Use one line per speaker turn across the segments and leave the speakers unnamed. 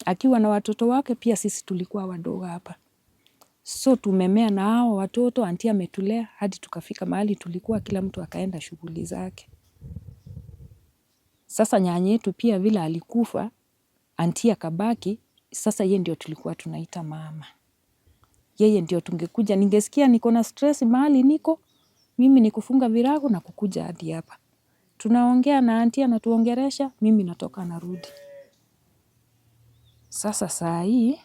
Akiwa na watoto wake pia sisi tulikuwa wadogo hapa. So tumemea na hao watoto, auntie ametulea hadi tukafika mahali tulikuwa, kila mtu akaenda shughuli zake. Sasa nyanya yetu pia vile alikufa, auntie akabaki, sasa yeye ndio tulikuwa tunaita mama. Yeye ndio tungekuja, ningesikia niko na stress mahali niko, mimi ni kufunga virago na kukuja hadi hapa. Tunaongea na auntie anatuongelesha, mimi natoka narudi. Sasa saa hii,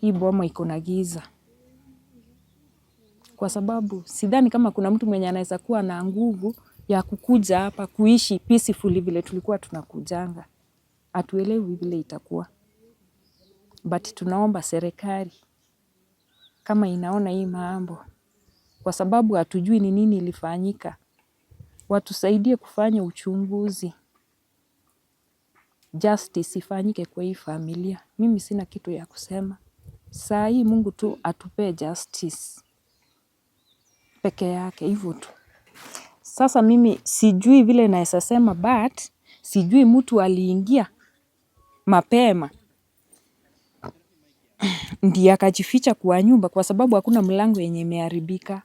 hii boma iko na giza. Kwa sababu sidhani kama kuna mtu mwenye anaweza kuwa na nguvu ya kukuja hapa kuishi peacefully vile tulikuwa tunakujanga. Hatuelewi vile itakuwa. But tunaomba serikali kama inaona hii mambo, kwa sababu hatujui ni nini ilifanyika, watusaidie kufanya uchunguzi. Justice ifanyike kwa hii familia. Mimi sina kitu ya kusema. Saa hii Mungu tu atupee justice peke yake, hivyo tu. Sasa mimi sijui vile naeza sema, but sijui mtu aliingia mapema ndiye akajificha kwa nyumba, kwa sababu hakuna mlango yenye imeharibika.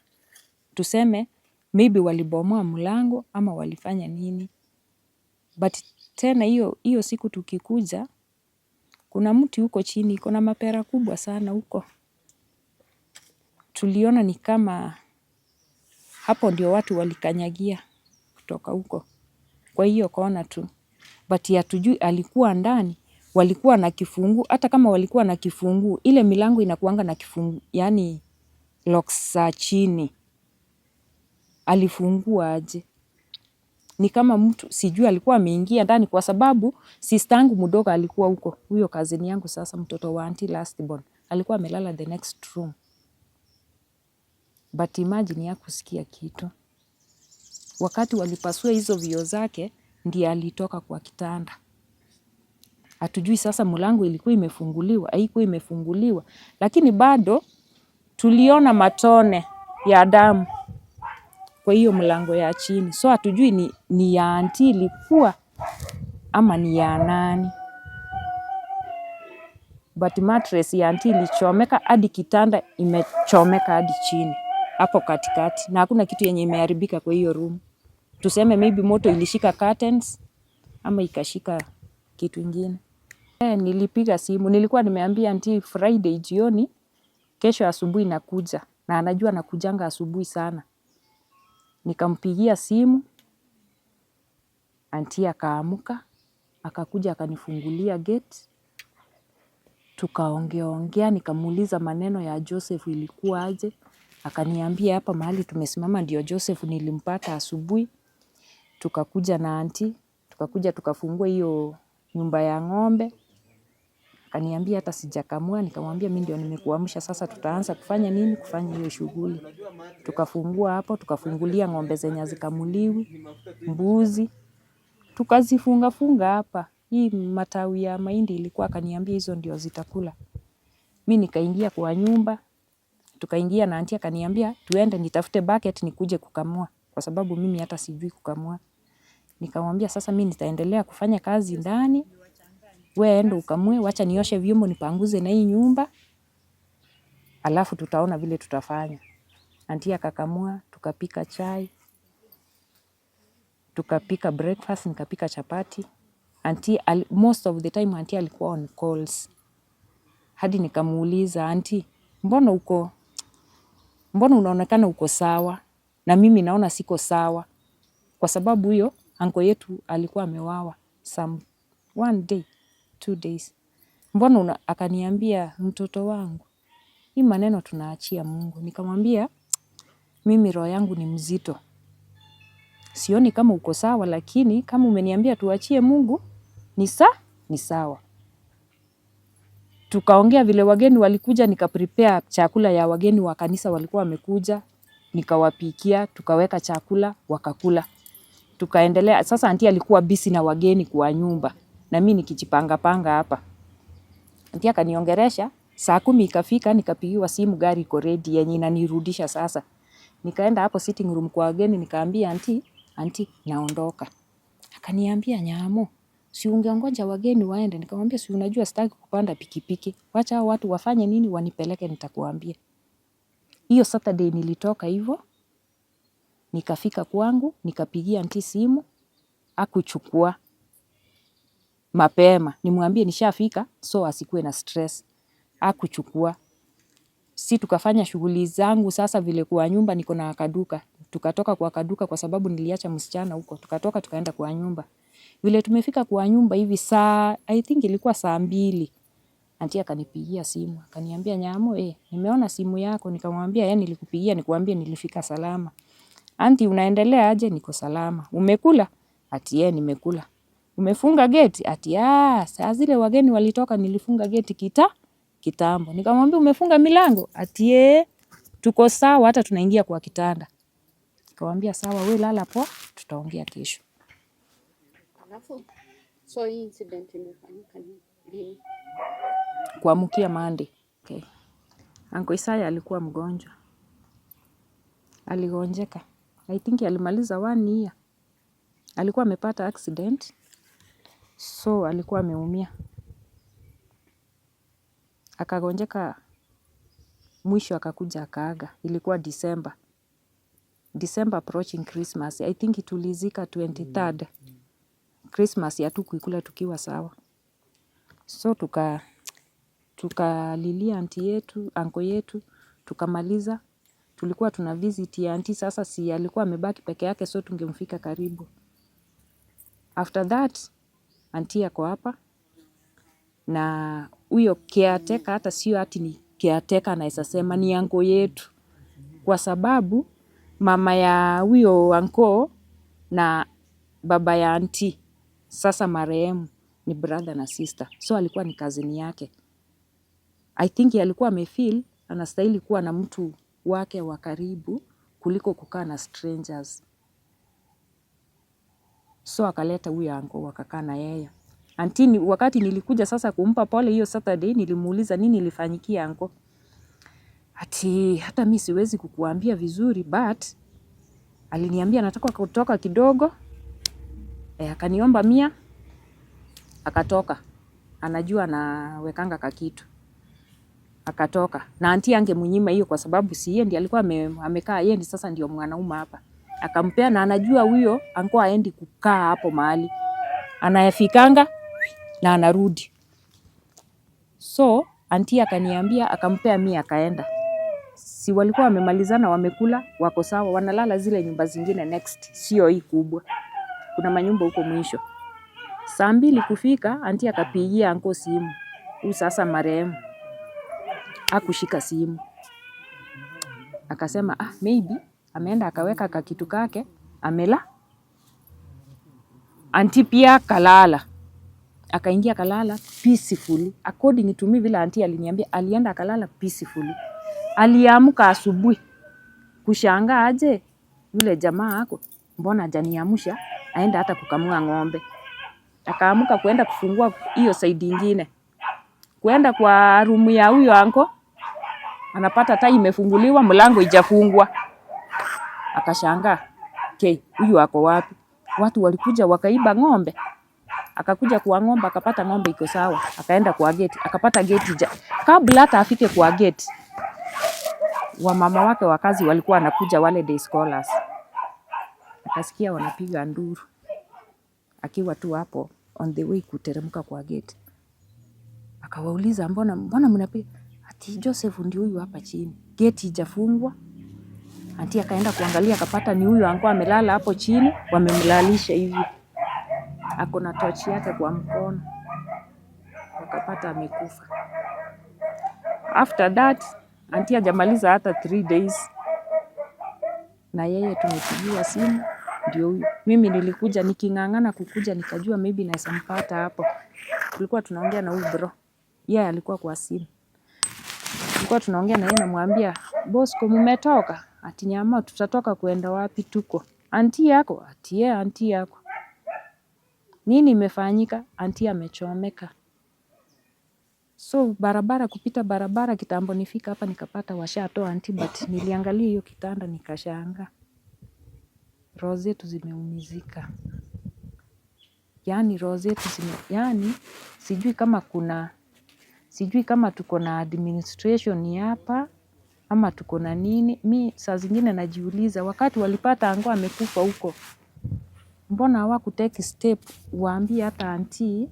Tuseme maybe walibomoa mlango ama walifanya nini. But tena hiyo hiyo siku tukikuja, kuna mti huko chini iko na mapera kubwa sana huko. Tuliona ni kama hapo ndio watu walikanyagia kutoka huko kwa hiyo kona tu. But hatujui alikuwa ndani, walikuwa na kifunguo. Hata kama walikuwa na kifunguo, ile milango inakuanga na kifunguo, yaani locks za chini. Alifungua aje? Ni kama mtu sijui alikuwa ameingia ndani, kwa sababu sister yangu mdogo alikuwa huko, huyo cousin yangu sasa, mtoto wa auntie last born, alikuwa amelala the next room. But imagine hakusikia kitu. Wakati walipasua hizo vioo zake, ndiye alitoka kwa kitanda. Hatujui sasa mlango ilikuwa imefunguliwa, haikuwa imefunguliwa, lakini bado tuliona matone ya damu kwa hiyo mlango ya chini. So hatujui ni ya auntie ilikuwa ama ni ya nani. But mattress ya auntie ilichomeka hadi kitanda imechomeka hadi chini hapo katikati, na hakuna kitu yenye imeharibika kwa hiyo room. Tuseme maybe moto ilishika curtains ama ikashika kitu ingine. Nilipiga simu, nilikuwa nimeambia auntie Friday jioni, kesho asubuhi nakuja, na anajua nakujanga asubuhi sana. Nikampigia simu, auntie akaamuka, akakuja akanifungulia gate, tukaongea ongea, nikamuuliza maneno ya Joseph ilikuwa aje, akaniambia hapa mahali tumesimama ndio Joseph nilimpata asubuhi. Tukakuja na auntie, tukakuja tukafungua hiyo nyumba ya ng'ombe. Akaniambia hata sijakamua, nikamwambia mimi ndio nimekuamsha, sasa tutaanza kufanya nini? Kufanya hiyo shughuli. Tukafungua hapo, tukafungulia ng'ombe zenye hazikamuliwi, mbuzi, tukazifunga funga hapa. Hii matawi ya mahindi ilikuwa, akaniambia hizo ndio zitakula. Mi nikaingia kwa nyumba, tukaingia na auntie akaniambia tuende nitafute bucket nikuje kukamua, kwa sababu mimi hata sijui kukamua. Nikamwambia sasa mi nitaendelea kufanya kazi ndani, we enda ukamue, wacha nioshe vyombo nipanguze na hii nyumba, alafu tutaona vile tutafanya. Auntie akakamua, tukapika chai, tukapika breakfast, nikapika chapati. Auntie, most of the time auntie alikuwa on calls. Hadi nikamuuliza, "Auntie, mbona unaonekana uko sawa na mimi naona siko sawa?" Kwa sababu huyo uncle yetu alikuwa ameuawa some one day, 2 days. Mbona una, akaniambia, "Mtoto wangu, hii maneno tunaachia Mungu." Nikamwambia, "Mimi roho yangu ni mzito. Sioni kama uko sawa, lakini kama umeniambia tuachie Mungu, ni sawa." Tukaongea vile wageni walikuja, nikaprepare chakula ya wageni wa kanisa walikuwa wamekuja, nikawapikia, tukaweka chakula, wakakula. Tukaendelea. Sasa auntie alikuwa busy na wageni kwa nyumba na mimi nikijipanga panga hapa. Auntie akaniongelesha, saa 10 ikafika, nikapigiwa simu gari iko ready yenye inanirudisha sasa. Nikaenda hapo sitting room kwa wageni, nikaambia auntie, "Auntie, naondoka." Akaniambia, "Nyamu, si Si ungeongoja wageni waende? Nikamwambia, si unajua sitaki kupanda pikipiki. Wacha hao watu wafanye nini, wanipeleke, nitakuambia. Hiyo Saturday nilitoka hivyo, nikafika kwangu, nikapigia auntie simu, akuchukua mapema. Nimwambie nishafika, so asikuwe na stress. Hakuchukua. Si tukafanya shughuli zangu sasa vile kwa nyumba niko na kaduka. Tukatoka kwa kaduka kwa sababu niliacha msichana huko. Tukatoka tukaenda kwa nyumba. Vile tumefika kwa nyumba hivi saa, I think ilikuwa saa 2. Auntie akanipigia simu. Akaniambia, "Nyamo, nimeona simu yako." Nikamwambia, nilikupigia nikuambie nilifika salama. "Auntie, unaendelea aje?" "Niko salama." "Umekula?" Ati nimekula. "Umefunga geti?" Ati saa zile wageni walitoka nilifunga geti kitambo. Nikamwambia, "Umefunga milango?" Ati tuko sawa, hata tunaingia kwa kitanda. Nikamwambia, "Sawa, we lala poa, tutaongea kesho."
Alafu, so hii incident imefanyika lini?
Kuamkia Monday. Okay. Uncle Isaya alikuwa mgonjwa. Aligonjeka. I think alimaliza one year. Alikuwa amepata accident. So alikuwa ameumia. Akagonjeka, mwisho akakuja akaaga. Ilikuwa December. December approaching Christmas. I think tulizika 23rd. Christmas hatukuikula tukiwa sawa. So tukalilia auntie yetu, uncle yetu, tukamaliza. Tulikuwa tuna visit ya auntie, sasa si alikuwa amebaki peke yake, so tungemfika karibu. After that, auntie ako hapa na huyo caretaker, hata sio ati ni caretaker, naweza sema ni uncle yetu, kwa sababu mama ya huyo uncle na baba ya auntie, sasa marehemu, ni brother na sister, so alikuwa ni cousin yake. I think alikuwa amefeel anastahili kuwa na mtu wake wa karibu kuliko kukaa na strangers. So akaleta huyo uncle wakakaa na yeye. Auntie, wakati nilikuja sasa kumpa pole hiyo Saturday, nilimuuliza nini ilifanyikia uncle. Ati hata mi siwezi kukuambia vizuri, but aliniambia anataka kutoka kidogo. Akaniomba 100, akatoka. Anajua anawekanga kakitu. Akatoka. Na auntie angemnyima hiyo kwa sababu si yeye ndiye alikuwa amekaa, yeye ndiye sasa ndio mwanaume hapa. Akampea na anajua huyo uncle haendi kukaa hapo mahali. Anayafikanga na anarudi. So auntie akaniambia akampea 100 akaenda. Si walikuwa wamemalizana, wamekula, wako sawa, wanalala zile nyumba zingine next, sio hii kubwa. Kuna manyumba huko mwisho. Saa 2 kufika, auntie akapigia uncle simu. Huyu sasa marehemu. Hakushika simu. Akasema maybe ameenda akaweka kakitu kake, amela. Auntie pia kalala. Akaingia kalala peacefully. According to me vile auntie aliniambia, alienda akalala peacefully. Aliamka asubuhi kushangaa aje yule jamaa ako, mbona hajaniamsha aenda hata kukamua ng'ombe. Akaamka kuenda kufungua hiyo side ingine, kuenda kwa room ya huyo uncle, anapata taa imefunguliwa, mlango haijafungwa. Akashangaa, okay, huyu ako wapi? Watu walikuja wakaiba ng'ombe. Akakuja kwa ng'ombe akapata ng'ombe iko sawa, akaenda kwa gate akapata gate ja. Kabla hata afike kwa gate, wamama wake wa kazi walikuwa wanakuja wale day scholars, akasikia wanapiga nduru akiwa tu hapo on the way kuteremka kwa gate. Akawauliza, mbona mnapiga? Ati Joseph ndio huyu hapa chini, gate haijafungwa. Auntie akaenda kuangalia akapata ni huyu alikuwa amelala hapo chini, wamemlalisha hivi, ako na tochi yake kwa mkono, wakapata amekufa. After that auntie hajamaliza hata 3 days, na yeye tumepigiwa simu ndio huyu. Mimi nilikuja niking'ang'ana kukuja, nikajua maybe naweza mpata hapo. Tulikuwa tunaongea na huyu bro, yeye alikuwa kwa simu. Tulikuwa tunaongea na yeye, namwambia, "Bosco, mmetoka?" Ati, "Nyama, tutatoka kuenda wapi? Tuko auntie yako." Ati yeye auntie yako. "Nini imefanyika?" "Auntie amechomeka." So barabara kupita barabara kitambo nifika hapa nikapata washatoa auntie, but niliangalia hiyo kitanda nikashangaa. Roho zetu zimeumizika. Yaani roho zetu yaani sijui kama kuna, sijui kama tuko na administration hapa ama tuko na nini. Mi saa zingine najiuliza wakati walipata ango amekufa huko, mbona hawakutake step waambie hata auntie,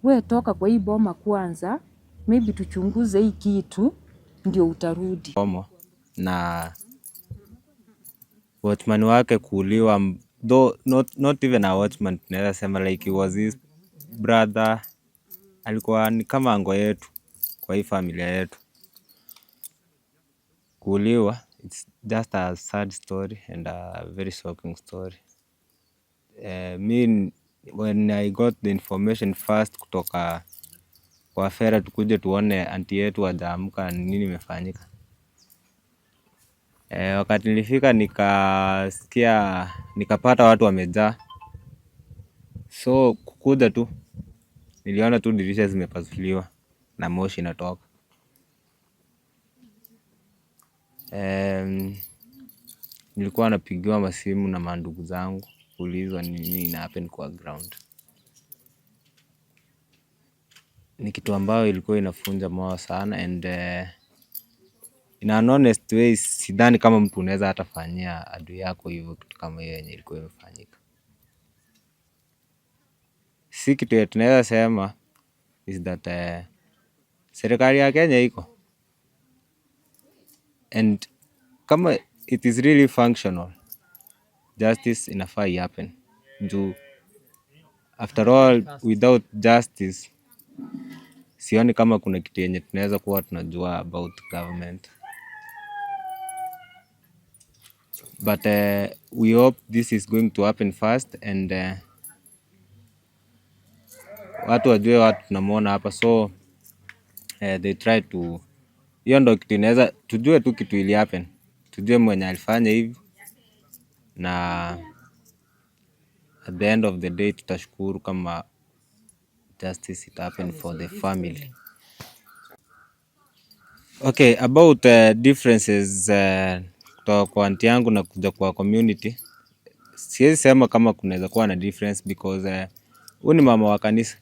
we toka kwa hii boma kwanza, maybe tuchunguze hii kitu ndio utarudi.
Omo na watchman wake kuuliwa, though not even a watchman, tunaweza sema like he was his brother, alikuwa ni kama ango yetu kwa hii familia yetu. Kuuliwa, it's just a sad story and a very shocking story. Me when I got the information first kutoka kwa Fera, tukuje tuone auntie yetu hajaamka, nini imefanyika. Wakati nilifika nikasikia, nikapata watu wamejaa, so kukuja tu niliona tu dirisha zimepasuliwa na moshi inatoka. Nilikuwa napigiwa masimu na mandugu zangu kuulizwa ni nini ina happen kwa ground. Ni kitu ambayo ilikuwa inafunja moyo sana and in an honest way sidhani kama mtu unaweza hata fanyia adui yako hivyo kitu kama hiyo yenye ilikuwa imefanyika. Si kitu ya tunaweza sema is that serikali ya Kenya iko and kama it is really functional, justice inafaa ihappen juu after all without justice sioni kama kuna kitu yenye tunaweza kuwa tunajua about government, but we hope this is going to happen fast and watu wajue watu tunamwona hapa, so they try to, hiyo ndo kitu inaweza tujue tu kitu ili happen, tujue mwenye alifanya hivi, na at the end of the day tutashukuru kama justice it happen for the family. Okay, about differences kutoka kwa auntie yangu na kuja kwa community, siwezi sema kama kunaweza kuwa na difference because huyu ni mama wa kanisa.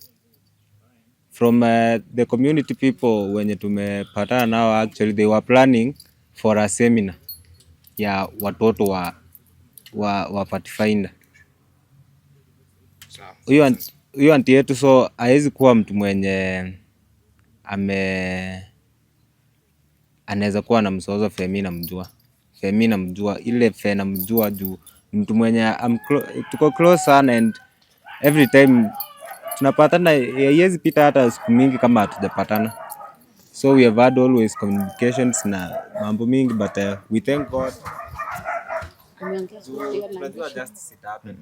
From the community people wenye tumepatana nao, actually they were planning for a seminar ya watoto wa Pathfinder. Huyo auntie yetu so hawezi kuwa mtu mwenye ame anaweza kuwa na mzozo. Femi namjua, Femi namjua, ile Fe namjua juu mtu mwenye tuko close sana and every time tunapatana, haiwezi pita hata siku mingi kama hatujapatana, so we have had always communications na mambo mingi, but we thank God.
Umeongea
Tunajua justice ita happen.